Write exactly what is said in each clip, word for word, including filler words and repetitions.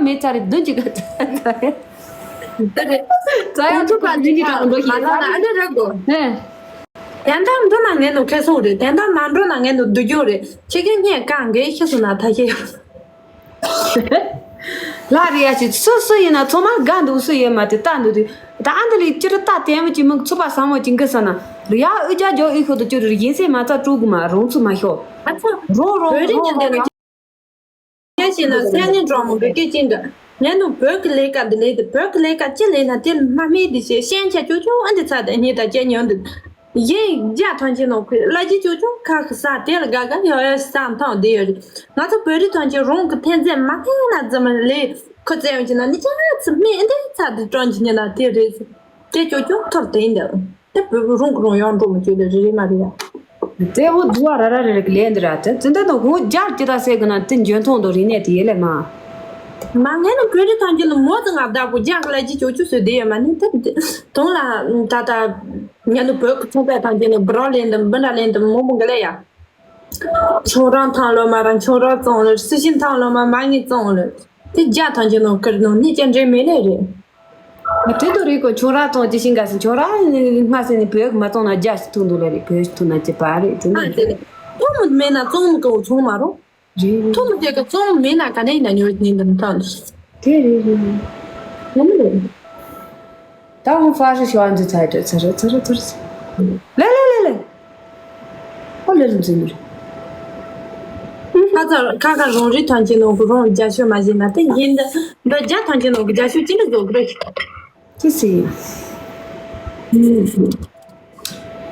མེད་ཚར་རེད་བདུན་གཅིག་ག་ད་རེད། ད་རེད། ད་ཡང་ཐུག་པ་བདུན་གཅིག་གྲངས་འགྲོ་ཤེས་ན་ཨ་འདྲ་རེད་གོ། ཧེ། དེ་འདྲ་འགྲོ་ན་ངས་ནོ་ཁེ་སོང་རེད། དེ་འདྲ་མ་འགྲོ་ན་ངས་ནོ་སྡུག་རྒྱུ་རེད། ཁྱེད་ཀྱི་སྙད་གང་གས་ཤེས་སོང་ན་ད་ཤེས་ཡོད། ལ་རེ་ཡ་ཅིག་སུ་སུ་ཡིན་ན་ཚང་མ་དགའ་འདུག་སུ་ཡོད་མ་དེ་ལྟ་འདུག་དུས་ད་ཨ་འདི་ལས་ཅི་རུ་ལྟ་དེ་མོ་ཅིག་མི་ཚུགས་པ་བཟང་མོ་ཅིག་འགི་ས་ན་རེ་ཡ་ཨུ་ཅག་ཇོ་ཨི་ཤོ་དུ་ཅི་རུ་ཡིན་སེ་མ་ཚ་དཀྲུག་གི་མ་རང་ཚུགས་མ་ཤོག་ཨ་ཚ་རོ་རོ་བོད་རིགས་རོ་ཉན་དེ་རོ་ལ་ཁྱེད་ཤེས་ན་སེམས་ཉིད་གྲོགས་མོ་གི་སྐད་ཅིག་འདྲ། ངས་ནུ་བོད་ཀྱི་ལས་ཀ་འདི་ལས་དེ་བོད་ཀྱི་ལས་ཀ་ཅི་ལས་ན་དེ་མ་སྨྲས་དེ་ཞེས་ཤན་ཆ་ཅོ་ཅོ་ཨ་འདི་ཚ་དེ་ཉིད་ད་ཅེ་ཉོན་འདི། ཡིན་རྒྱ་ཐང་ཆེན་ནོ་ཁུ་ལ་ཇི་ཅོ་ཅོ་ཁ་ཁ་ས་དེ་ལ་དགའ་དགའ་ཡོ་ཡོ་ས་མཐོང་དེ་ཡོད་རེད། ང་ཚོ་བོད་རིགས་ཐང་ཆེན་རོང་གི་ཐན་རྫས་མ་ཐན་ན་རྫི་མ་ལས་ཁུ་རྩེ་ཡོང་ཆེ་ན་ནི་ཅ་ཚི་སྨྲས་འདི་ཚ་དེ་གྲོང་ཆེ་ཉེ་ན་དེ་རེད། དེ་ཅོ་ཅོ་ཐོར་དེ་འདི། དེ་བོད་རུང་གི་རུང་ཡང་འགྲོ་མི་བཅུག་ལེ་རེ་རེ་མ་རེད་ཡ། དེ་འོ་དུ་བ་ར་ར་རེ་རེ་གི་ལས་འདི་ར་དེ་ཙི་འདི་ནོ་ཧུ་རྒྱར་ཅི་ད་སེ་གི་ན་དེ་འཇོན་ཐོང་དོ་རི་ནས་དེ་ཡེ་ལེ་མ། མ་ངས་ནི་བོད་རིགས་ཐང་ཅི་ནི་མོ་ཙི་ང་བདག་པོ་རྒྱ་གི་ལ་ཅི་ཅོ་ཅོ་སོས་དེ་ཡོད་མ་ནི་དེ་དོང་ལ་ད་ད་ངས་ནི་བོད་གི་ཚོང་པའི་ཐང་ཅི་ནི་བུ་རོ་ལེན་དུ་འབུ་འདྲ་ལེན་དུ་མོ་མོ་གི་ལེ་ཡ། ཆུང་རང་ཐང་ལོ་མ་རང་ཆུང་རང་བཙོང་ལེ་སུ་ཤིན་ཐང་ལོ་མ་མ་ངས་བཙོང་ལེ། དེ་རྒྱ་ཐང་ཆེན་ནང་ཁུར་ནང་ནི་ཅན་འདྲེ་མེད་ལེ་རེད། དེ་དུ་རིག་གོ་ཁྱོད་ར་ཙོང་ཅི་ཤིང་ག་སི་ཁྱོད་ར་སྔ་སེ་ནི་བོད་མ་ཙོང་ན་རྒྱ་ཞིག་ཐུག་འདུག་ལེ་རེད། བོད་ཞིག་ཐུག་ན་ཅི་པ་རེད་དུ་ཨ་ནི་དེ་ལེ་ཐོག་མ་མེད་ན་ཙོང་མི་གོ་ཚོང་མ་རོ། རེད་ཐོག་མ་དེ་ག་ཙོང་མེད་ན་ག་ནས་ཡིན་ན་ཉོ་ཉིན་དུ་མཐོང་། དེ་རེད་རེད་རེད། ཡོང་མི་རེད། ད་འོང་ཧྥ་ཧྲི་ཤོ་ཨན་ཛི་ཚ་ཡི་ཚ་རེ་ཚ་རེ་ཚ་རེ་ཚ་རེ། ལེ་ལེ་ལེ་ལེ། ཨོ་ལེ་ལེ་འཛིན་རེ། ཁ་ཚ་ཁ་ཁ་རང་རི་ཐང་ཆེན་ནོ་གུ་རོང་རྒྱ་ཤོད་མ་བྱེད་ན་དེ་ཡིན་འདི་འདི་རྒྱ་ཐང་ཆེན་ནོ་གུ་རྒྱ་ཤོད་ཅི་འདྲ་བཟོ་གི་རེད། ཅི་སི།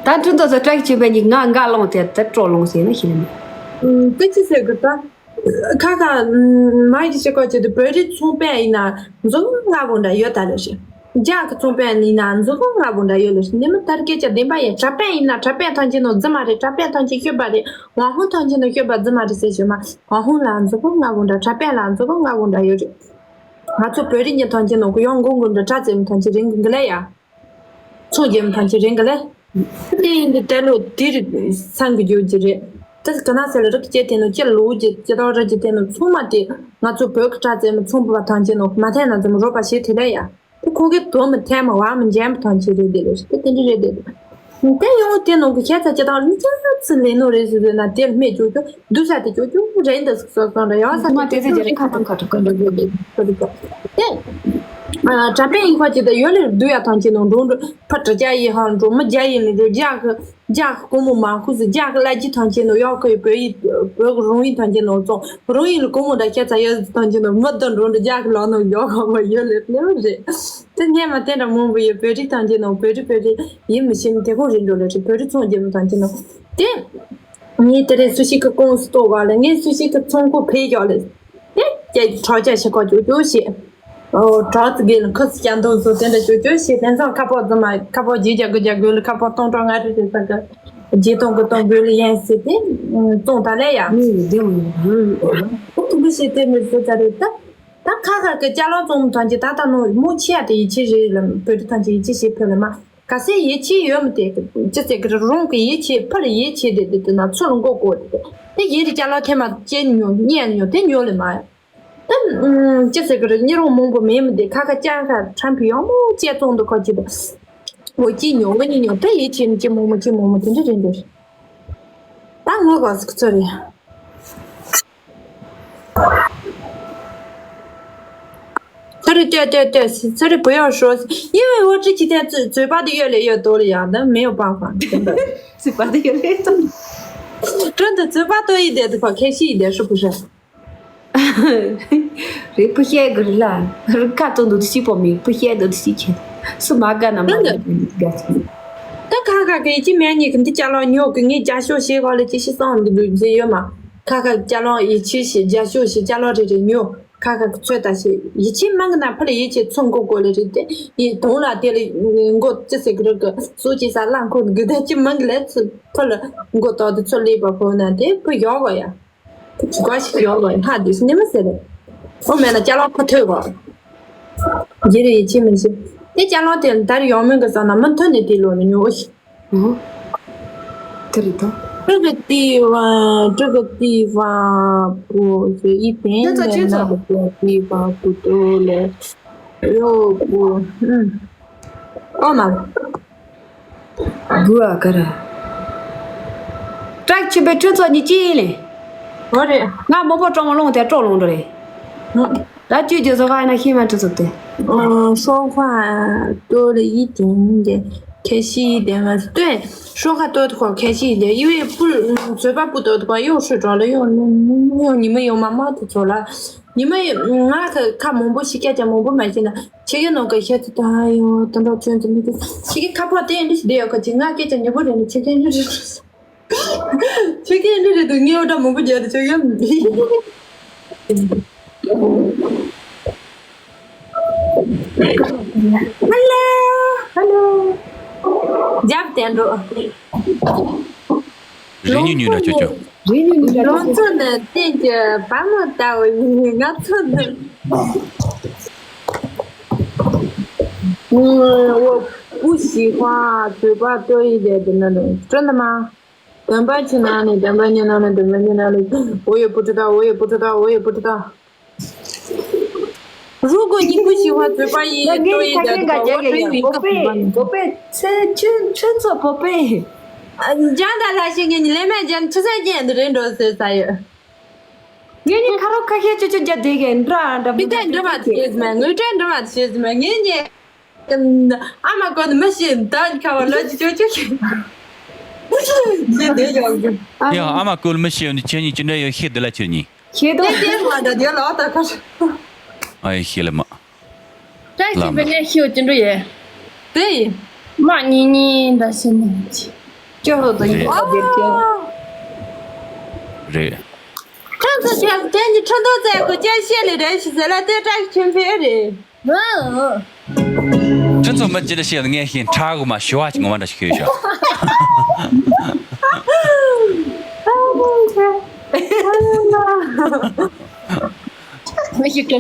ད་ཁྲུན་ཏོ་ཚོ་ཀྲེག་བྱེད་པའི་ཉིག་ང་འགའ་ལོང་དེ་དེ་སྤྲོ་ལོང་ཟེར་ན་ཤེས་ནི་མེད། ཀི་ཅི་ཟེར་གི་ད། ཁ་ཁ། མ་ཡི་ཤེས་ཁོ་ཆེ་དུ་བོད་རིགས་ཚོང་པ་ཡིན་ན་མཛུ་གུ་ལྔ་པོ་འདྲ་ཡོད་ད་ལེ་ཤི། རྒྱ་གི་ཚོང་པ་ཡིན་ན་མཛུ་གུ་ལྔ་པོ་འདྲ་ཡོད་ལེ་ཤི། འདི་མི་ལྟར་སྐད་ཆ་བདེན་པ་ཡིན། གྲྭ་པ་ཡིན་ན་གྲྭ་པ་ཐང་ཆེན་ནོ་རྫི་མ་རེད། གྲྭ་པ་ཐང་ཆེན་ཤོད་པ་རེད། ཝང་ཧུང་ཐང་ཆེན་ནོ་ཤོད་པ་རྫི་མ་རེད་ཟེར་ཤོད་མ། ཝང་ཧུང་ལ་མཛུ་གུ་ལྔ་པོ་འདྲ་གྲྭ་པ་ལ་མཛུ་གུ་ལྔ་པོ་འདྲ་ཡོད་རེད། ང་ཚོ་བོད་རིགས་ཉིད་ཐང་ཆེན་ནོ་གུ་ཡོང་གུང་གུང་འདྲ་གྲྭ་རྫི་མི་ཐང་ཆེན་རིང་གི་འགི་ལེ་ཡ། ཚོང་རྒྱལ་མོ་ཐང་ཆེན་རིང་གི་ལེ། དེ་ཡིན་དུས་དེ་ལོ་དེ་རིགས་སང་གི་རྒྱུ་ཅི་རེད། དེ་ག་ན་ཟེར་ལ་རིགས་སྐྱེ་དེ་ནོ་སྐྱེ་ལོ་ཅི་སྐྱེ་དང་རིགས་ཀྱི་དེ་ནོ་ཚོང་མ་དེ་ང་ཚོ་བོད་ཀྱི་དྲ་རྩེ་མོ་ཚོང་པ་ཐང་ཆེན་ནོ་མ་ཐན་ན་ཙམ་རོ་པ་ཞེས་དེ་ལེ་ཡ། དེ་ཁོ་གི་དོ་མི་ཐན་མ་བ་མི་འཇམ་ཐང་ཆེན་རེད་དེ་ལེ་དེ་དེ་འདྲི་རེད་དེ། དེ་ཡོང་དེ་ནོ་གི་ཤ་ཚ་སྐྱེ་དང་རིགས་ཅི་ཚི་ལེ་ནོ་རེད་ཟེར་ཟེར་ན་དེ་ལ་སྨད་ཅོ་ཅོ་བསྡུ་ས་དེ་ཅོ་ཅོ་རེད་འདི་སོ་སོ་འདྲ་ཡང་ས་མ་དེ་ཚེ་རྒྱ་རེ་ཁ་ཐང་ཁ་ཐུག་ག་འདྲ་རེད་དེ། དེ་གྲྭ་པའི་ཡིན་ཁ་ཅིག་དང་ཡོད་ལེ་བསྡུ་ཡ་ཐང་ཆེན་ནོ་འགྲོ་འགྲོ་ཕ་དྲ་རྒྱ་ཡིན་ཧང་འགྲོ་མི་རྒྱ་ཡིན་ལེ་འགྲོ་རྒྱ་གི་རྒྱ་གི་སྒོར་མོ་མ་ཁུ་སི་རྒྱ་གི་ལ་ཇི་ཐང་ཆེན་ནོ་ཡོག་གི་བོད་ཡིན་བོད་གི་རོང་ཡིན་ཐང་ཆེན་ནོ་ཙོང་རོང་ཡིན་ལ་སྒོར་མོ་འདྲ་ཁྱད་ཚ་ཡོད་ཐང་ཆེན་ནོ་མི་དང་འགྲོ་འདྲ་རྒྱ་གི་ལོག་ནོ་ཡོག་ག་བ་ཡོད་ལེ་ལེ་བ་རེད། དེ་སྙན་མ་དེ་འདྲ་མང་པོ་ཡོད་བོད་རིགས་ཐང་ཆེན་ནོ་བོད་རིགས་བོད་རིགས་ཡིན་མི་ཤེས་མི་དེ་ཁོང་རེད་འགྲོ་ལེ་རེད་བོད་རིགས་ཚོང་རྒྱབ་མི་ཐང་ཆེན་ནོ་དེ། ངས་དེ་རིང་སུ་ཞིག་གི་ཀོང་སུ་ལྟོ་བ་ལ་ངས་སུ་ཞིག་གི་ཚོང་ཁོ་ཕེ་ཀྱོག་ལེ། དེ་ཀྱ་གྲོགས་ཀྱ་ཞིག་གོ་ཅོ་ཅོ་ཞེས། ཨོ་གྲོགས་ཙི་གེ་ལ་ཁུ་སི་ཀྱ་འདོན་སོ་དེ་འདྲ་ཅོ་ཅོ་ཞེས་དེང་སང་ཁ་པོ་རྫི་མ་ཁ་པོ་བརྗེ་རྒྱ་དགུ་རྒྱ་དགུ་ལ་ཁ་པོ་སྟོང་གྲངས་ལྔ་རེ་རེ་ས་གི་བརྗེ་སྟོང་གི་སྟོང་དགུ་ལ་ཡན་ཟེར་ཏེ་བཙོང་ད་ལེ་ཡ། ཨོ་ཐུ་གུ་ཞེས་དེ་མི་བཟོ་ད་རེད་ད། ད་ཁ་ཁ་གི་ཅ་ལག་བཙོང་མི་ཐང་ཅི་ད་ད་ནོ་མོ་ཆེ་ཡ་དེ་ཡིད་ཆེས་རེད་ལ་བོད་རིགས་ཐང་ཅི་ཡིད་ཆེས་བྱེད་ཕོད་ལ་མ། ག་སེ་ཡིད་ཆེས་ཡོད་མི་དེ་ཅི་ཟེར་གི་རུང་གི་ཡིད་ཆེས་ཕར་ཡིད་ཆེས་དེ་དེ་དེ་ན་ཚུར་མགོ་བསྐོར་དེ་དེ་ཡིད་རི་ཅ་ལག་ཐེ་མ་ཅན་ཉོ་ཉན་ཉོ་དེ་ཉོ་ལེ་མ་ཡ། ད་ཅི་ཟེར་གི་རུ་ཉེ་རུང་མང་པོ་མེད་མི་དེ་ཁ་ཁ་ཅང་ཁ་ཁྲམ་ཕི་ཡོང་མོ་ཅེ་བཙོང་དུ་ཁོ་ཅི་དུ་འོ་ཅི་ཉོ་ང་ཉི་ཉོ་དེ་ཡིད་ཆེས་ནི་ཅི་མོ་མོ་ཅི་མོ་མོ་དེ་འདྲ་རེད་འདུག་ད་ངོ་ག་སུ་ཚོ་རེད། ཚ་རེ་ལྟོས་ལྟོས་ལྟོས། ཚ་རེ་བུ་ཡོད་ཧྲོ། ཡིན་བའི་འོ་ཅི་ཅི་ཐན་ཚོད་ཚོད་པ་དེ་ཡོད་ལེ་ཡོད་དོ་ལེ་ཡ་ད་མེ་ཡོད་པང་པང་། ཚོད་པ་དེ་ཡོད་ལེ་ཡོད་དོ། ཀྲོན་དུ་ཚོད་པ་ཏོ་ཡི་དེ་དུ་ཁ་ཁེ་ཤི་ཡི་དེ་ཧྲུ་བུ་ཧྲ། རེ་བུ་ཤེ་གི་རི་ལ་རི་ཁ་ཏོ་འདུ་ཤི་པོ་མི་བུ་ཤེ་འདུ་ཤི་ཁེ་སུ་མ་ག་ན་མ་ག་ག་ཅི། ད་ཁ་ཁ་གི་ཅི་མེ་ཉི་གི་འདི་ཅ་ལག་ཉོ་གི་ངས་རྒྱ་ཤོག་ཤེ་ག་ལེ་ཅི་ཤི་སང་འདི་འདུ་ཟེ་ཡོད་མ། ཁ་ཁ་ཅ་ལག་ཡིད་ཆེས་ཤིག་རྒྱ་ཤོག་ཤིག་ཅ་ལག་རེ་རེ་ཉོ། ཁ་ཁ་ཚོད་ལྟ་ཤིག་ཡིད་ཆེས་མང་གི་ན་ཕ་ལ་ཡིད་ཆེས་ཚོང་མགོ་གོ་ལེ་རེད་དེ། ཡིད་དོང་ལ་དེ་ལ་མགོ་ཅི་ཟེར་གི་རེད་གི་སོ་ཅི་ས་ལ་མགོ་གི་དེ་ཅི་མང་གི་ལེ་ཚུ་ཕ་ལ་མགོ་ཏོག་དེ་ཚོ་ལེ་བ་ཕོ་ན་དེ་ཕ་ཡོག་གོ་ཡ། ཕ་ཅི་གོ་ཤིག་ཡོག་གོ་ཡ་ཧ་དེ་སུ་ནི་མ་ཟེར་རེད། ཨོ་མེད་ན་ཅ་ལག་ཕ་ཐོས་གོ། རྗེ་རེ་ཡིད་ཆེས་མི་ཤེས། དེ་ཅ་ལག་དེ་ད་རེ་ཡོང་མེད་གི་ས་ན་མི་མཐུན་ནི་དེ་ལོ་ནི་ཉོ་ཤིག་ཨོ། དེ་རེད་དོ། 这个地方，这个地方不是一点点那个地方不多了，又不，嗯，哦嘛， དགུ་ཨ་ཀ་ར། བཀྲ་ཤིས་པའི་ཁྲི་ཚོ་གཉིས་ཀྱིས་ལས། ཨོ་རེད། ང་མོ་པོ་ཀྲོང་མོ་ལོང་དེ་ཀྲོ་ལོང་འགྲོ་རེད། ད་བཅུ་བཅུ་སོ་ཁ་ཡིན་ན་ཤི་མ་ཁྲི་ཚོ་དེ། 嗯，说话多了一点点，开心一点嘛。对，说话多的话开心一点，因为不，嗯，嘴巴不多的话又睡着了，又又你们有妈妈的走了，你们也，嗯，那可看蒙不洗，家家蒙不买进来。 ཁྱེད་ཀྱི་ནང་གི་ཤེས་ཚོད་ད་ཡོད་དོན་དག་ཅུང་ཙམ་མི་འདུག་ཁྱེད་ཀྱི་ཁ་ཕོ་དེ་འདྲ་ཞིག་བསྡད་ཡོད་ཁ་ཅིག་ང་སྐད་ཆ་ཉེ་པོ་རེད་ནི་ཁྱེད་ཀྱི་འདྲ་རེད། ཁྱེད་ཀྱི་འདྲ་རེད་འདུག་ངས་འོ་འདྲ་མང་པོ་རྒྱག་དུ་ཆོག་གི་མི་འདུག Hello, hello. རྒྱབ་དེ་འགྲོ། རི་ཉུ་ཉུ་འདྲ་ཁྱོད་ཁྱོད། རི་ཉུ་ཉུ་འདྲ། རང་ཚོ་ནི་སྟེང་གི་བ་མོ་ལྟ་བུ་ཡིན། ང་ཚོ་ནི།我不喜欢嘴巴多一点的那种，真的吗？短板去哪里？短板你哪里？短板你哪里？我也不知道，我也不知道，我也不知道。 如果你不喜欢嘴巴一多一点的话，我可以给你个 བོད་པའི་བོད་པའི་ཚེ་ཁྱོད་ཁྱོད་ཚོ་བོད་པའི། ཨ། ལྗང་ད་ལྷ་ཤེས་ངེད་གཉིས་ལས་མེད་ཀྱང་ཆུ་ཚན་ཅན་དུ་རེད་འགྲོ་ཟེར་ས་ཡོད། ངེད་གཉིས་ཁ་རོག་ཁ་ཤས་ཅོ་ཅོ་རྒྱབ་བསྡད་མཁན་འདྲ་འདྲ་མི་ཚེ་འགྲོ་མ་ཤེས་མ་ངུ་ཚེ་འགྲོ་མ་ཤེས་མ་ངེད་གཉིས། ཨ་མ་ཀོ་ནི་མི་ཤེས་ད་ཁ་བ་ལ་ཅི་ཅོ་ཅོ་ཤེས། ཤེས་བསྡད་ཡོད་ཀྱི། ཡ་ཨ་མ་ཀོ་ལ་མི་ཤེས་ནི་ཁྱེད་གཉིས་ཅི་འདྲ་ཡོད་ཤེས་འདི་ལ་ཁྱེད་གཉིས། ཁྱེད་དོ། དེ་དེ་མ་ད་དེ་ལ་ད་ཁ། ཨ་ཡེ་ཤེས་ལ་མ། བཀྲ་ཤིས་པའི་གནས་ཤིའོ་ཅི་འགྲོ་ཡེ། དེ་ཡིན། མ་གཉིས་གཉིས་འདྲ་ཤེས་ནས་ཅི། ཅོ་ཧོ་དོ་ཡིན་རེད། ཨ་དེ་ཅོ། རེད། ཁྲ་ཚོ་ཅན་དེ་ནི་ཁྲ་མདོ་རྩེ་གོ་ཅན་ཤེས་ལེ་རེད་ཤི་ཟེར་ལ་དེ་བཀྲ་ཤིས་ཆེན་པོའི་རེད། ཨ། ཁྲ་ཚོ་མི་ཅི་འདྲ་ཤེས་ངས་ཤེས་ཁྲ་གོ་མ་ཤི་བ་ཅིག་ངོ་མ་འདྲ་ཤི་ཤོད་ཤོག་མི་ཤེས་ཀི།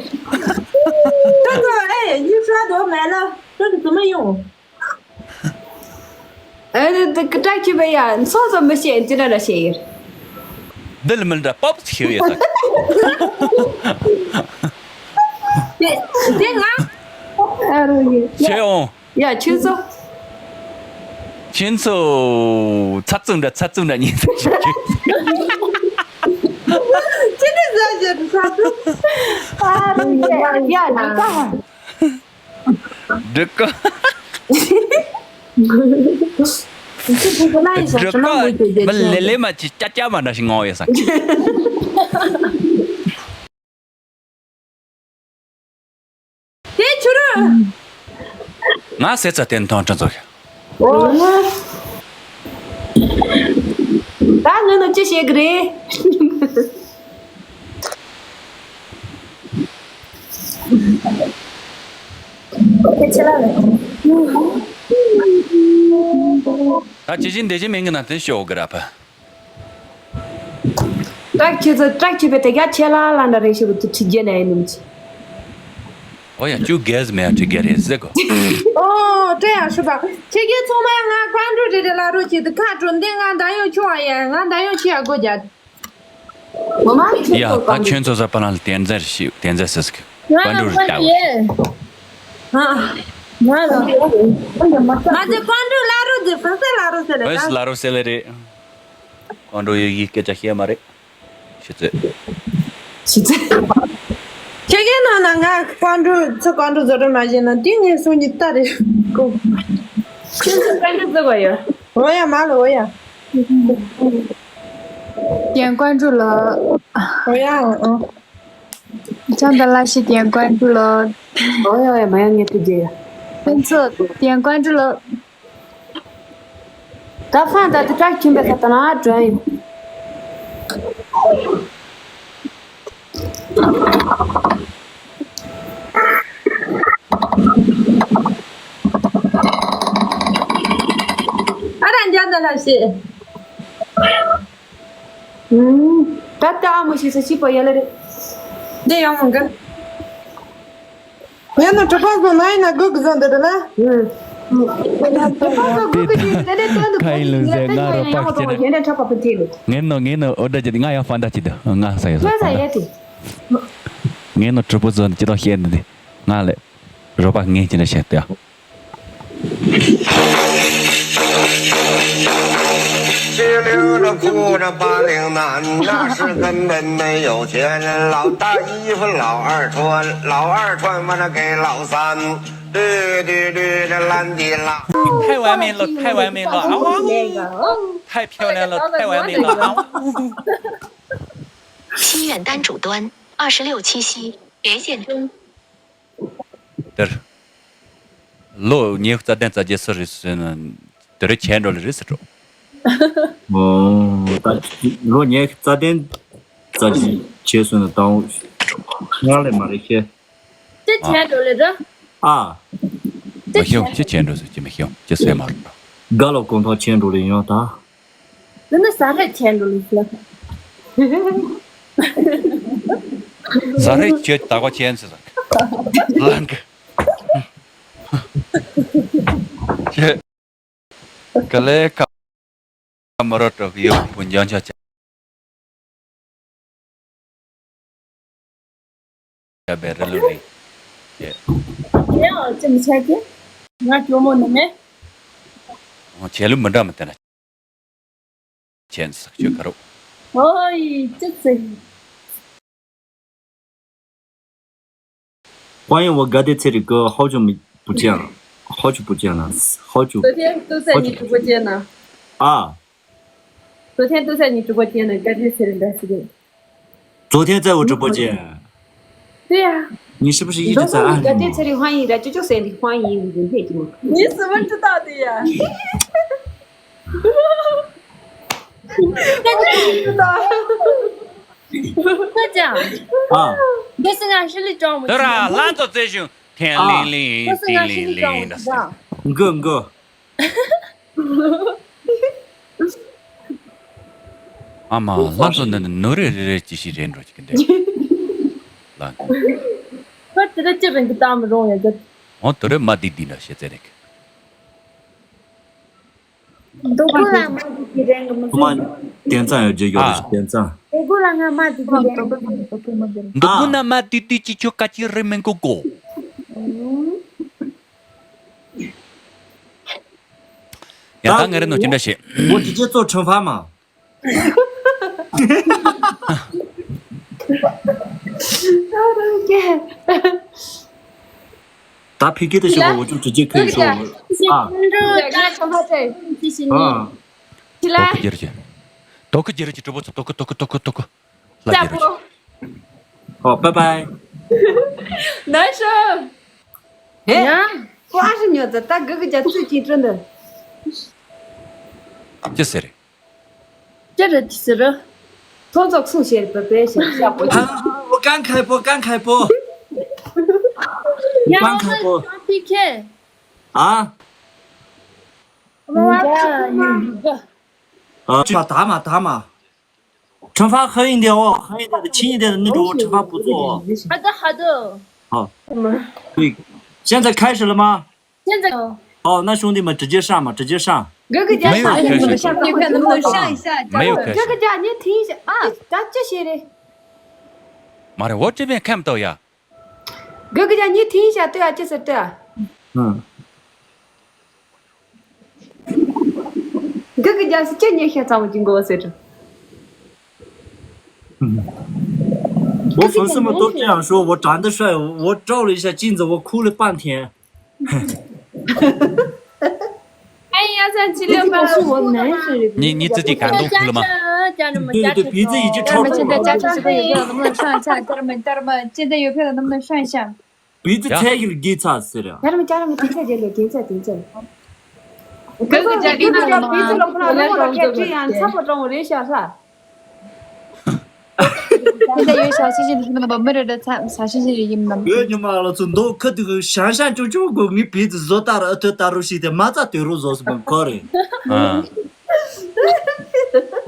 ཁྲ་ཚོ་ཨེ་ཡིན་ཤོག་དོ་མེད་ལ་ཁྲ་ཚོ་མི་ཡོང་། ཨེ་ནི་དེ་ཀི་ཏྲ་ཁྱི་བེ་ཡ་ཚོ་ཚོ་མི་ཤེས་ཨེ་ཅི་འདྲ་འདྲ་ཤེས་ཡིན། འདི་ལ་མི་འདྲ་པབ་ཤེས་ཡོད་ས། དེ་དེ་ང་ཨ་རོ་ཡེ་ཤེས་འོང་། ཡ་ཁྱོད་ཚོ། ཁྱོད་ཚོ་ཚ་ཙུམ་འདྲ་ཚ་ཙུམ་འདྲ་ཉིན་ཚ་ཞིག་ཁྱོད། ཅི་འདྲ་ཟ་བཞིན་ཚ་ཙུམ། ཨ་རོ་ཡེ་ཡ་ལ་ཀ། འགྲིག་གི། འགྲིག་གི། མི་ལེ་ལེ་མ་ཅི་ཅ་ཅ་མ་འདྲ་ཞིག་ངོ་ཡོད་ས། དེ་ཆུ་རུ། ང་ཟེར་ཚ་བརྟན་ཐང་ཁྲི་ཚོ། ད་ངི་ནི་ཅི་བྱེད་གི་རེད། ད་ཇི་བཞིན་འདི་བཞིན་མིན་གི་ན་དེ་ཤོག་གི་ར་ཕ། བཀྲ་ཤིས་ཚོ་བཀྲ་ཤིས་པའི་དེ་ག་ཆེ་ལ་ལ་འདྲ་རེ་ཞིག་ཏུ་ཁྲི་རྒྱལ་ནས་ཡིན་ནམ་ཅི། ཨོ་ཡ་ཅུ་རྒྱལ་མེད་ཁྲི་རྒྱལ་རེད་ཟེར་གོ། ཨོ་དྲན་ཡང་ཤི་པ་ཁྱེད་ཀྱིས་ཚང་མ་ང་ཀང་ཀྲུ་རེ་རེ་ལ་རོ་ཅིག་ཏུ་ཁ་གྲོ་འདི་ང་འདང་ཡོད་ཆུང་བ་ཡ་ང་འདང་ཡོད་ཆེ་ཡ་སྒོ་རྒྱག་ངོ་མ་ཁྱོད་ཡ་ཚོ་ད་གང་ཁྱོད་ཚོ་ས་པ་ལ་བསྟན་འཛིན་ཞིག་བསྟན་འཛིན་ཟེར་ཟིག་ང་ཀང་ཀྲུ་རེད་ལ་ད་ཡེ། ང་ལ་ང་ཚོ་ཀང་ཀྲུ་ལ་རོ་ཟེར་ཧྥ་སེ་ལ་རོ་ཟེར་ལེ་ཧྥ་སེ་ད། ལ་རོ་ཟེར་ལེ་རེད། ཀང་ཀྲུ་ཡི་ཡི་སྐད་ཆ་བཤད་མ་རེད། ཤི་ཚེ། ཤི་ཚེ། ཁྱེད་ཀྱི་ནང་ན་ང་ཀང་ཀྲུ་ཚོ་ཀང་ཀྲུ་བཟོ་གྲྭ་མ་བྱས་ན་དེ་ངའི་སོང་གི་ལྟ་རེད་གོ། ཁྱེད་ཚོ་ཀང་ཀྲུ་བཟོ་བ་ཡོད། འོ་ཡ་མ་ལ་འོ་ཡ། ཀྱེན་ཀང་ཀྲུ་ལ། འོ་ཡ་འོ། ཅང་ད་ལ་ཤི་ཀྱེན་ཀང་ཀྲུ་ལ། འོ་ཡ་འོ་ཡ་མ་ཡ་ངས་ཐུགས་རྗེ་ཡ། ཁྱེད་ཚོ་ཀྱེན་ཀང་ཀྲུ་ལ། ད་ཧྥང་ད་དེ་ཀྲག་ཁྱིམ་པའི་ས་ད་ན་དྲོན་ཡིན། ཨ་ར་འཇམ་ད་ལ་ཤེས། ད་ལྟ་ཨ་མོ་ཞིག་ས་ཤི་པ་ཡ་ལ་རེད། འདི་ཡང་མང་གི། ཡང་ན་གྲུ་པ་བཟོ་ན་ཡིན་ན་སྒུག་གི་བཟོ་འདི་རེད་ལ། ཨུ། ཁ་ཡིན་ལུགས་ཟེར་ང་རོགས་པ་ཁྱེད་ན། ངའི་ནོ་ངའི་ནོ་ཨོ་ད་ཅི་ང་ཡང་ཧྥ་འདྲ་ཅི་འདུག་ང་ས་ཡ་ས་ཧྥ་འདྲ། ངའི་ནོ་གྲུ་པོ་ཚོ་ཅི་ཐོག་བཤད་འདི་ང་ལས་རོགས་པ་ངས་ཅི་འདྲ་བཤད་དེ།太完美了，太完美了，啊哇！太漂亮了，太完美了，啊哇！西远丹主端二十六期西，连线中。 དེར། ལོ་ཉི་ཤུ་རྩ་བདུན་རྩ་བརྒྱད་སུ་རེད་ཟེར་ན། དེ་རིང་ཁྱེད་འགྲོ་ལེ་རེད་ཟེར་འགྲོ། ཨོ། ད་ལོ་ཉི་ཤུ་རྩ་བདུན་རྩ་བརྒྱད་བྱས་སོང་ན་དང་སྔར་ལས་མ་རེད་ཤེས། ཅི་ཨ། བྱས་འགྲོ་ལེ་ར། ཨ། མ་ཤེས་ཅི་བྱས་འགྲོ་ཟེར་ཅི་མི་ཤེས་ཅི་ཟེར་མ་རེད། དགའ་ལོ་གོང་ཐོག་ཁྱེད་འགྲོ་ལེ་ཡོང་ད། འདི་ནི་ཟ་ཧེ་ཁྱེད་འགྲོ་ལེ་ཟེར། ཟ་ཧེ་ཁྱེད་ད་གོ་ཁྱེད་ཟེར་ཟ། ལང་གི། ཁྱེད། ག་ལེ་ཀ་མ་རོ་ཏྲོ་གི་ཡོ་བུ་འཇང་ཆ་ཆ་ཆ་བེ་རེ་ལུ་རི། ཡེ། ཡང་ཅི་མི་ཆ་གི། ང་ཇོ་མོ་ནི་མེ། ཨོ་ཆེ་ལུ་མི་འདྲ་མི་བསྟན་ན། ཆེན་ཟག་ཆོས་ཁ་རོ། ཨོ་ཡི་ཅི་ཚེ། 欢迎我哥的这里哥，好久没不见了，好久不见了，好久。昨天都在你直播间呢。啊。昨天都在你直播间呢，哥的这里的时间。昨天在我直播间。对呀。你是不是一直在暗恋我？哥的这里欢迎的，这就是你欢迎，你人太多。你怎么知道的呀？那你怎么知道？ ཁྱོད་ཀྱང་། ཨ། འདི་སྲིད་ང་ཧྲི་ལི་ཀྲོང་མོ་དེ་ར་ལྷ་མཚོ་རྩེ་གཞུང་ཐེན་ལིང་ལིང་ཏིང་ལིང་ལིང་འདྲ་སྲིད། མགོ་མགོ། ཨ་མ་ལྷ་མཚོ་འདི་ནི་ནོ་རེ་རེ་རེ་ཅི་ཞིག་རེད་འགྲོ་ཅིག་འདྲ། ལ། ཁོ་དེ་ར་ཅི་རིང་གི་བཏང་མི་རུང་ཡ་གི། འོ་དེ་རེ་མ་དི་དི་འདྲ་ཤེས་ཚེ་རེད། འདུག་གུ་ལ་མ་དེ་དེ་རེད་གི་མི་ཁོ་མ་བཟོད། དེང་སང་ཡོད་རྒྱུ་ཡོད་རེད། ཨ། དེང་སང་། འདུག་གུ་ལ་ང་མ་དེ་དེ་རེད་གི། འདུག་གུ་ན་མ་དེ་དེ་ཅི་ཆོ་ཀ་ཅི་རེད་མིན་གོ་གོ། ཡ་ད་ང་རེ་ནོ་ཅི་འདྲ་བྱེད། 我直接做惩罚嘛。 ད་ཕི་ཀེ་དེ་ཞོག་པ་འུ་ཅུ་དྲི་རྒྱུ་ཁོས་ཞོག་ཨ། ཨ། དོ་ཁུ་རྒྱལ་རྒྱལ། དོ་ཁུ་རྒྱལ་རྒྱལ་གྲུ་པོ་ཚོ་དོ་ཁུ་དོ་ཁུ་དོ་ཁུ་དོ་ཁུ། ལ་རྒྱལ་རྒྱལ། ཨོ་bye bye། ན་ཤོ། ཧེ། ཡ། ཀོ་ཨ་ཧྲི་ཉོ་ཙ་ད་གི་གི་ཇ་ཚུལ་གྱིས་བྲོ་འདི། ཅི་ཟེར། ཅི་རེད་ཅི་ཟེར། ཐོ་ཚོགས་སུ་ཤེར་པ་པའི་ཤེར་ཤ་པོ་ཅི། ཨ་ཨ་ཨ་ཀང་ཁའི་པོ་ཀང་ཁའི་པོ། ཡ་ཀང་ཁའི་པོ། ཨ་ཀང་པི་ཁེ། ཨ། ཨ་ཅི་ད་མ་ད་མ། 惩罚狠一点哦，狠一点的，轻一点的那种惩罚不做哦。好的，好的。好。对，现在开始了吗？现在。好，那兄弟们直接上吧，直接上。哥哥家没有开始。你们能不能上一下？没有开始。哥哥家，你听一下啊，咱这些人。妈的，我这边看不到呀。 哥哥家，你听一下，对啊，就是对啊。嗯。哥哥家是今年现在我经过我说着。嗯。我粉丝们都这样说，我长得帅，我照了一下镜子，我哭了半天。 哎呀，三七六八。你你自己感动哭了吗？家人们，对对对，鼻子已经超重了。家人们，现在加成十个邮票能不能上一下？家人们，家人们，现在邮票能不能上一下？鼻子才有给差死了。家人们，家人们，等一下，等一下，等一下。哥哥家，哥哥家，鼻子弄不好，弄不好，这样差不多，我人小是吧？ 现在有小星星的那个没人的参，小星星的音了吗？ ཨོ་ཉི་མ་ལ་ཚོ་མདོག་ཁ་དུ་ཤང་ཤང་ཅུང་ཅུང་གོ་ངའི་བེད་དུ་བཟོ་ལྟ་ར་ཨ་ཐོད་ལྟ་རུ་ཤི་དེ་མ་རྩ་དོད་རུ་བཟོ་སི་མ་ཁོ་རེད། ཨ།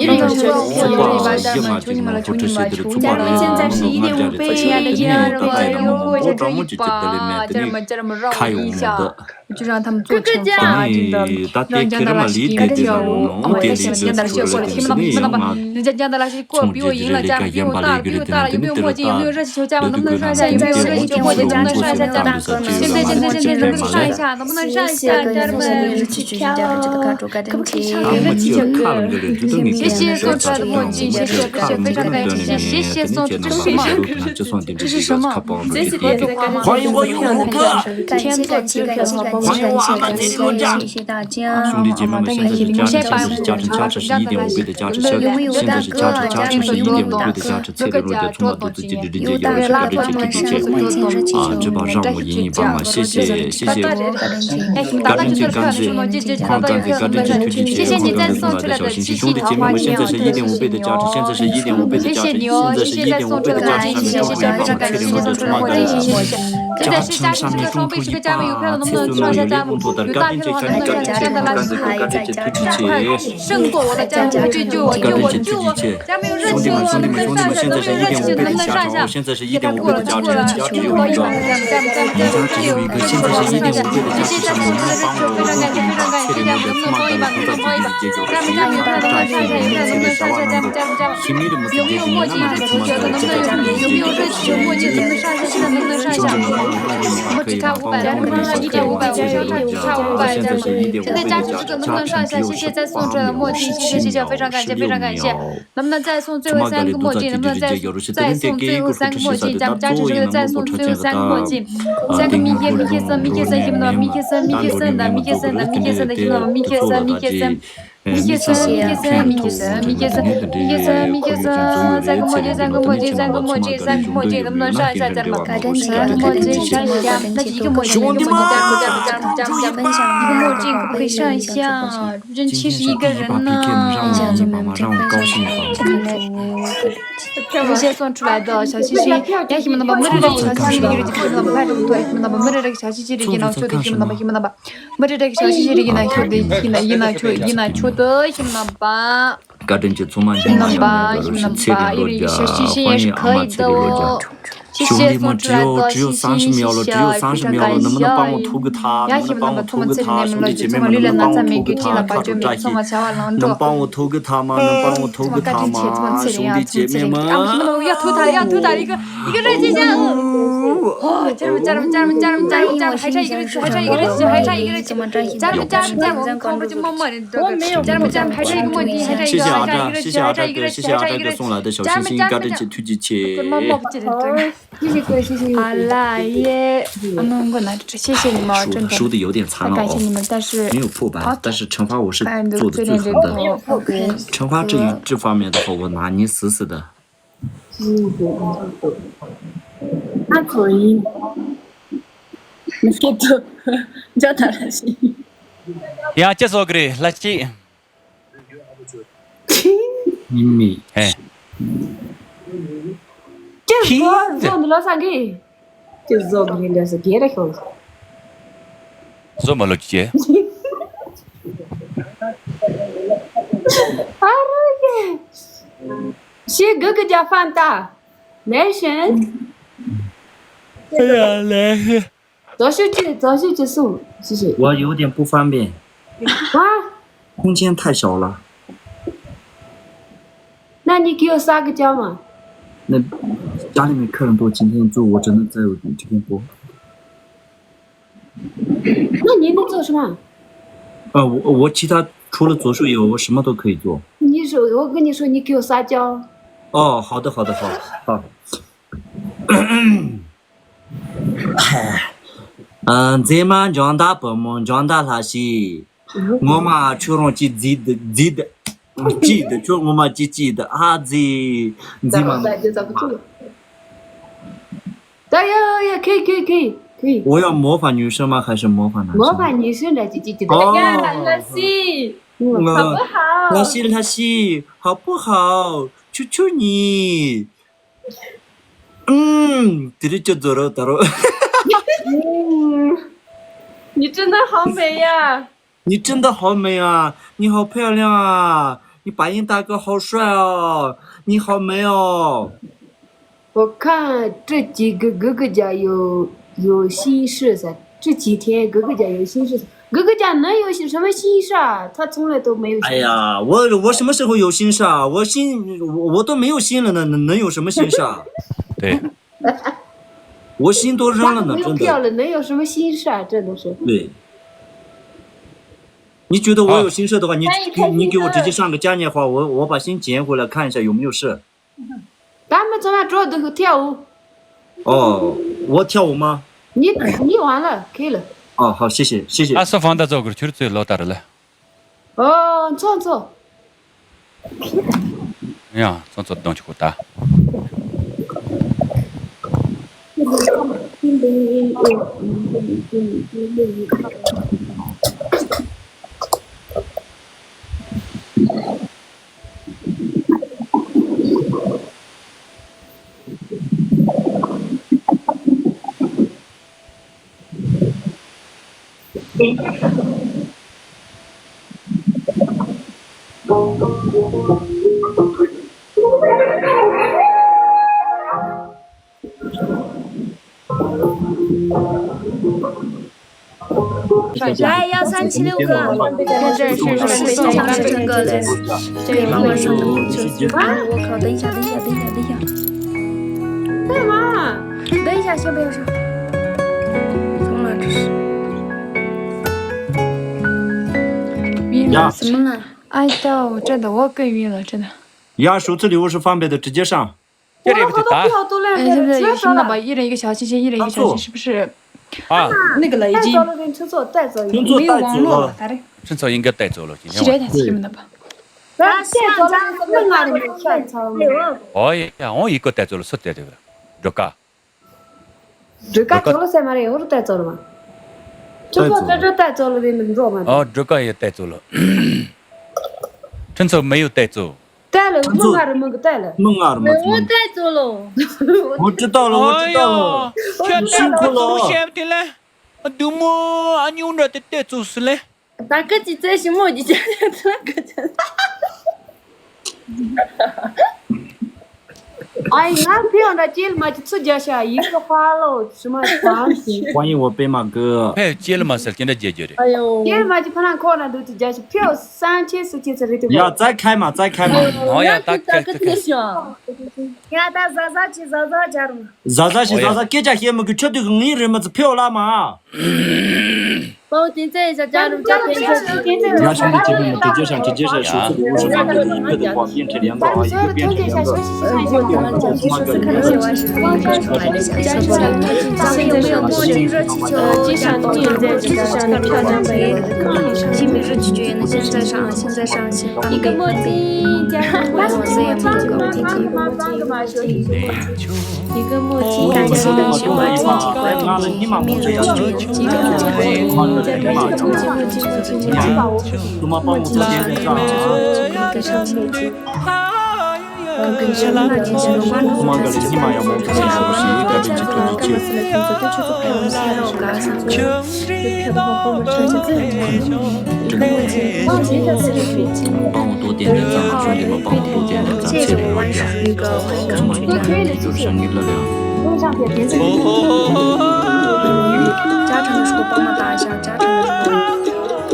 ཡིན་ན་ཚོད་དཔག་བཞི་ལྔ་ཅིག་ནང་ཧུར་ཁྲོད་ཤེས་དེ་རུ་ཚོད་དཔག་ལ་ཡང་ནང་ལྔ་བརྒྱ་རེ་ཚ་ཡི་དེ་ནས་ད་ལྟ་ཡིན་ན་མང་པོ་སྤྲང་མོ་ཅིག་ཅིག་དེ་ལས་མེད་དེ་ནས་ཁ་ཡོང་མི་འདུག 就让他们做惩罚，真的，让加拿大人给他跳舞，我也想加拿大人学过来，听不懂，听不懂吧？人家加拿大人过比我赢了，加拿大比我大了，比我大了，有没有墨镜？有没有热气球加吗？能不能上一下？有没有热气球墨镜？能不能上一下？加拿大人，现在现在现在能不能上一下？加拿大人，可不可以上一下？这个技巧，可不可以上一下？这个技巧，谢谢送出来的墨镜，谢谢，非常感谢，谢谢送出来的墨镜。这是什么？欢迎我永福哥。天作之合，欢迎我阿卡西罗家。 兄弟姐妹们，现在是加持，现在是加持，加持十一点五倍的加持，现在是加持，加持十一点五倍的加持，策略弱点充满毒子，戒指直接要求，高跟鞋提提鞋，啊，这把让我赢一把嘛，谢谢，谢谢，高跟鞋，高跟鞋，高跟鞋，高跟鞋，推推鞋，谢谢你再送出来的小心心，兄弟姐妹们，现在是一点五倍的加持，现在是一点五倍的加持，现在是一点五倍的加持，上面中途一把嘛，策略弱点充满毒子，加持上面中途一把，策略弱点，高跟鞋，高跟鞋，推推鞋。 胜过我的家人，救救我，救我，救我！家没有热气球，能不能上一下？热气球能不能上一下？现在是一点五倍的加持，加持有一个，加持有一个，现在是一点五倍的加持，谢谢加持，谢谢加持，非常感谢，非常感谢，加持能不能多一把，能不能多一把？家没家没有热气球，能不能上一下？有热气球能不能上一下？加持加持，有没有墨镜？有没有墨镜？有没有热气球墨镜？能不能上一下？现在能不能上一下？我只差五百，能不能上一点五百？我只差五百，加持。现在加持这个能不能上一下？谢谢再送出来的墨镜，谢谢谢谢，非常感谢，非常感谢。 能不能再送最后三个墨镜？能不能再再送最后三个墨镜？咱们加持这个再送最后三个墨镜。三个米歇，米歇森，米歇森，米歇森，米歇森的，米歇森的，米歇森的，米歇森，米歇森，米歇森，米歇森，米歇森，米歇森，米歇森，三个墨镜，三个墨镜，三个墨镜，三个墨镜，能不能上一下？再来，三个墨镜上一下，那就一个墨镜，一个墨镜，一个墨镜，加持加持加持加持，一个墨镜可不可以上一下？ 人七十一个人呢。我先送出来的小心心，ཡ་ཤི་མི་ནམ་པ་མི་རེ་རེ་གི་ཞབས་ཕྱི་ཅིག་རེད། ཤི་མི་ནམ་པ་མི་རེ་རེ་གི་ཞབས་ཕྱི་ཅིག་རེད། ཡིན་ནའང་ཆོག་དེ་ཤི་མི་ནམ་པ་ཤི་མི་ནམ་པ་མི་རེ་རེ་གི་ཞབས་ཕྱི་ཅིག་རེད། ཡིན་ནའང་ཆོག་དེ་ཡིན་ན་ཡིན་ནའང་ཆོག་ཡིན་ནའང་ཆོག་དེ་ཤི་མི་ནམ་པ། 高跟鞋充满信心，欢迎阿妈赤裸脚，欢迎阿妈赤裸脚。兄弟们，只有只有三十秒了，只有三十秒了，能不能帮我吐个他？能不能帮我吐个他？兄弟姐妹们，能不能帮我吐个他？看着扎心，能帮我吐个他吗？能帮我吐个他吗？兄弟姐妹们，要吐他了，要吐他了，一个一个热气球，哦，加油加油加油加油加油加油，还差一个热气球，还差一个热气球，还差一个热气球，加油加油加油，我们控制就默默的。 我没有。加油加油，还差一个墨镜，还差一个，谢谢阿扎，谢谢阿扎哥，谢谢阿扎哥送来的小心心，高跟鞋推举切。谢谢各位，谢谢。好啦耶，谢谢你们，真的。说的有点残忍哦，感谢你们，但是没有破百，但是惩罚我是做的最狠的。没有破百。惩罚这一这方面的话，我拿捏死死的。 ང་ཚོ་ཡིན། མི་སྐད་དུ་འཇོག་ཐུབ་ལ་ཞིག་ཡང་ཅི་བཟོ་གི་རེད་ལ་ཅི། ཡིན་མི། ཧེ། ཅི་བཟོ་བཟོ་འདི་ལོ་སང་གི་ཅི་བཟོ་གི་རེད་འདྲ་སོ་རྒྱལ་ར་ཤོག་བཟོ་མ་ལོ་ཅི། ཨ་རོ་ཡེ། ཞེ་གི་གི་རྒྱ་ཕན་ཏ། ནེ་ཤན། ཡ་ལེ། 左手去，左手去送，谢谢。我有点不方便。啊？空间太小了。那你给我撒个娇嘛。那家里面客人多，今天中午我只能在我这边播。那你能做什么？啊，我我其他除了做手艺，我什么都可以做。你说，我跟你说，你给我撒娇。哦，好的，好的，好，好。ཨ། མཛེས་མ་འཇང་ད་བུ་མོ་འཇང་ད་ལྷ་ཤི། ངོ་མ་ཁྱོད་རང་ཅི་བརྫིས་འདུག་བརྫིས་འདུག་ཅི་འདུག་ཁྱོད་ངོ་མ་ཅི་ཅི་འདུག་ཨ་ཙི། མཛེས་མ། 大爷，大爷，可以，可以，可以，可以。我要模仿女生吗？还是模仿男生？模仿女生的，姐姐，姐姐。哦。大家，那是，嗯，好不好？那是，那是，好不好？求求你。嗯，这里就走了，走了。嗯，你真的好美呀！你真的好美啊！你好漂亮啊！你白云大哥好帅哦！你好美哦！我看这几个哥哥家有有心事噻，这几天哥哥家有心事噻，哥哥家能有些什么心事啊？他从来都没有心事。哎呀，我我什么时候有心事啊？我心我我都没有心了呢，能能有什么心事啊？对。我心都扔了呢，真的。没有票了，能有什么心事啊？真的是。对。你觉得我有心事的话，你你你给我直接上个嘉年华，我我把心捡回来看一下有没有事。咱们昨晚桌子跳舞。哦，我跳舞吗？你你完了，可以了。哦，好，谢谢谢谢。ཨ་སོ་ཧྥང་ད་ཚོ་གུར་ཁྱུར་ཚོས་ལོ་ལྟར་ལ། ཨོ། ཚོ་ཚོ། ཡང་ཚོ་ཚོ་གདོང་ཆུ་ཁུ་ད།来，幺三七六哥，这是是是是唱这个嘞，这个帮我说，我靠，等一下，等一下，等一下，等一下。干嘛？等一下，先不要说。怎么了这是？晕了，怎么了？哎呦，真的，我更晕了，真的。呀，首次礼物是方便的，直接上。 这里不是打。哎，现在有新的吧？一人一个小心心，一人一个小心心，是不是？啊，那个了已经带走了，给你称错，带走一个。没有网络了，咋的？称错应该带走了，今天晚上。是这台词什么的吧？咱带走了，那俺们算错了吗？哦呀，我一个带走了，是带走了，这个。这个走了噻嘛嘞，我是带走了嘛。这个这这带走了的能做吗？哦，这个也带走了。称错没有带走。 带了，我们二人没给带了。我们二人没给带走了。我知道了，我知道了。哎呀，你辛苦了。带走先不听嘞，啊，对么，啊，你用着带带走是嘞。大哥，你最起码你家里这个。哎，俺不要那接了嘛，就出家下一个花了，什么房子？欢迎我白马哥。哎，接了嘛是，现在解决的。哎呦，接了嘛就不让看了，都出家去，票三千四千是对吧？呀，再开嘛，再开嘛。好呀，大哥，大哥，大哥。 ཡ་ད་ཟ་ཟ་ཅི་ཟ་ཟ་ཅར། ཟ་ཟ་ཞིག་ཟ་ཟ་སྐད་ཆ་བཤད་མི་དགོས། ཁྱོད་དེ་གི་ངའི་རེད་མ་ཚོ་ཕེའོ་ལ་མ། པའོ་དེ་ཚེ་ཡ་ཅར་རུ་ཅར་དེ་ཚེ་ཡ་ཞིག་ནི་ཅི་ཕེ་མི་དེ་རྒྱས་ཤང་དེ་རྒྱས་ཤང་ཞུ་ཚུལ་དེ་འུ་ཞུ་ཚུལ་དེ་ཡིན་ཁྱོད་དེ་བག་ཡིན་ཁྲིད་ཡང་ཚོ་ཨ་ཡིག་གི་པེ་དེ་བག་ཡིན་ཁྲིད་ཡང་ཚོ་ཨ་ཡིག་གི་པེ་དེ་བག་ཡིན་ཁྲིད་ཡང་ཚོ། 一个墨镜，加上墨镜，墨镜，墨镜，一个墨镜，加上墨镜，墨镜，一个墨镜，加上墨镜，墨镜，墨镜，一个墨镜，墨镜，墨镜，墨镜，一个上面镜。 帮我多点点赞，兄弟们，帮我多点点赞，谢谢我呀。家长的时候帮忙打一下，家长的时候。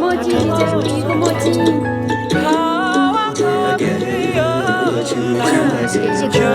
墨镜，你再送我一个墨镜。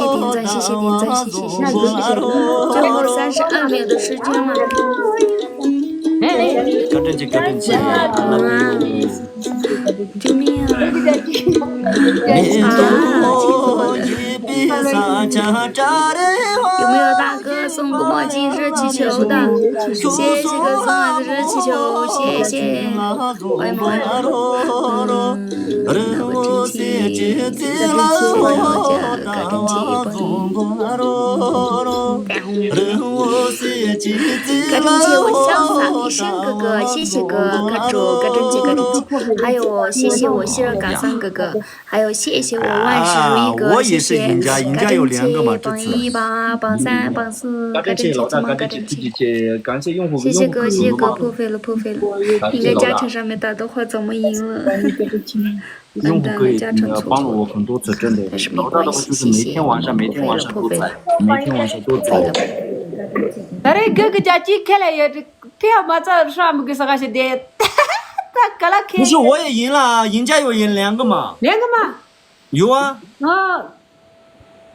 谢点赞，谢谢点赞，谢谢谢谢谢谢。最后三十二秒的时间了。哎哎，高正姐，高正姐，I love you。救命啊！啊，气死我了！有没有大哥送个墨镜热气球的？谢谢哥送来的热气球，谢谢。哎呀妈呀！嗯，那我真气，我要这个真气不行。 高正姐，我潇洒一生哥哥，谢谢哥，哥主，高正姐，高正姐，还有谢谢我心儿感三哥哥，还有谢谢我万事如意哥，啊，我也是谢谢高正姐，榜一榜二榜三榜四，高正姐，高正姐，高正姐，感谢用户，谢谢哥，谢谢哥，破费了，破费了，应该加成上面打的话怎么赢了？ 用户可以帮了我很多次，真的。老大的话就是每天晚上，每天晚上都在，每天晚上都在。ད་རེས་གི་གི་རྒྱ་སྐྱེད་ཁས་ལེན་ཡོད། ཕི་ཡ་མ་ཚ་ཧྲ་མི་གི་ས་ག་ཞིག་བསྡད། ད་ག་ལ་ཁས། 不是，我也赢了，赢家有赢两个嘛。两个嘛。有啊。哦，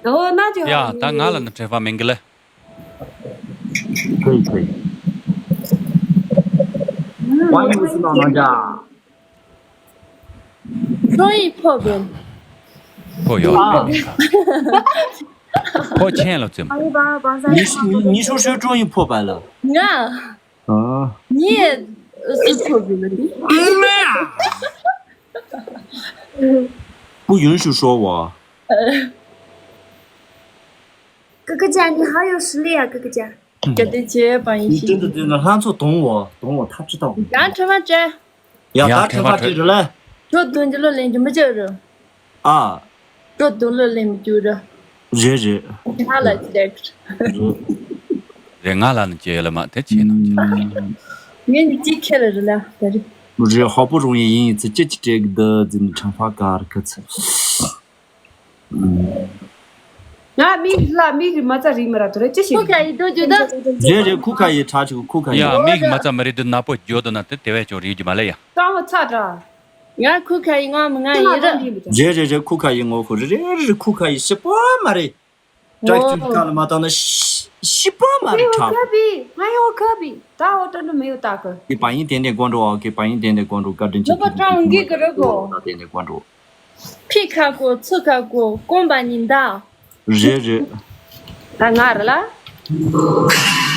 哦，那就好。ཡ། ད་ང་ལ་ནི་འཕྲད་པ་མིན་གི་ལེ། 可以可以。我又是老人家。 双语破表。破表。啊。破千了怎么？你是，你，你是不是终于破百了？啊。啊。你也，呃，是破表了的。嗯呐。不允许说我。呃。哥哥姐，你好有实力啊，哥哥姐。གལ་ཏེ་བྱས་པ་ཡིན། ཤིང་། དེ་འདི་དེ་ནི་ལྷ་མཚོ་དོང་བོ་དོང་བོ་ཐབས་ཅི་དང་། ཡང་ཁྲི་མ་བྱས། ཡང་ཡང་ད་ཁྲི་ཁྲི་མ་མ་ཁྲི་ཁྲི་རེད་ལ། ཁྲོ་བདུན་གྱི་ལོ་ལེན་རྒྱུ་མི་བྱེད་རུ། ཨ། ཁྲོ་བདུན་ལོ་ལེན་མི་རྒྱུ་རུ། རེད་རེད། ང་ལ་ཅི་ལེགས། རེད། ང་ལ་ནི་ཅི་ཡོད་ལ་མ་དེ་བྱས་ན་ཅི། ངས་ནི་ཅི་ཁེ་ལ་རེད་ལ་ད་རེད། རེད། ཧོ་པོ་རུང་ཡིན་ཡིན་ཚེ་ཅི་ཅི་སྤྲད་གི་འདུག་ཟེར་ནས་ཁྲང་ཧྥ་གར་ཁ་ཚེ། ང་མིག་ལ་མིག་གི་མ་རྩ་རིག་མི་ར་དུ་རེ་ཅི་ཞིག་ཁུ་ཁ་ཡི་དོ་རྒྱུ་ད། རེད་རེད། ཁུ་ཁ་ཡི་ཁྲ་ཆུ་ཁུ་ཁ་ཡི། ཡ་མིག་གི་མ་རྩ་མ་རིག་དུ་ན་པོ་རྒྱོ་དུ་ན་དེ་དེ་བས་ཅོ་རིག་རྒྱུ་མ་ལེ་ཡ། ཀྲང་བ་ཚ་དྲ། ང་ཁུ་ཁ་ཡི་ང་མི་ང་ཡི་ར། རེད་རེད་རེད། ཁུ་ཁ་ཡི་ངོ་ཁུ་རེད་རེད་རེད། ཁུ་ཁ་ཡི་ཞི་པོ་མ་རེད། ཏྲ་ཁྱུ་ཁ་ལ་མ་བཏང་ན་ཤི་པ་མ་རེད། ཁ་བི་ང་ཡོ་ཁ་བི་ད་འོ་ཏྲ་འདྲ་མེ་ཡོ་ཏ་ཁ། ཁེ་པ་ཡིན་ཏན་ཏན་ཀོན་འགྲོ་ཨ། ཁེ་པ་ཡིན་ཏན་ཏན་ཀོན་འགྲོ། བཀའ་དྲིན་ཆེ། ལོ་པ་ཀྲང་གི་གི་རེད་གོ། ཏན་ཏན་ཀོན་འགྲོ། ཕི་ཁ་གོ་ཚུ་ཁ་གོ་ཀོན་པ་ཉིན་ད། རེད་རེད། ད་ང་རེད་ལ།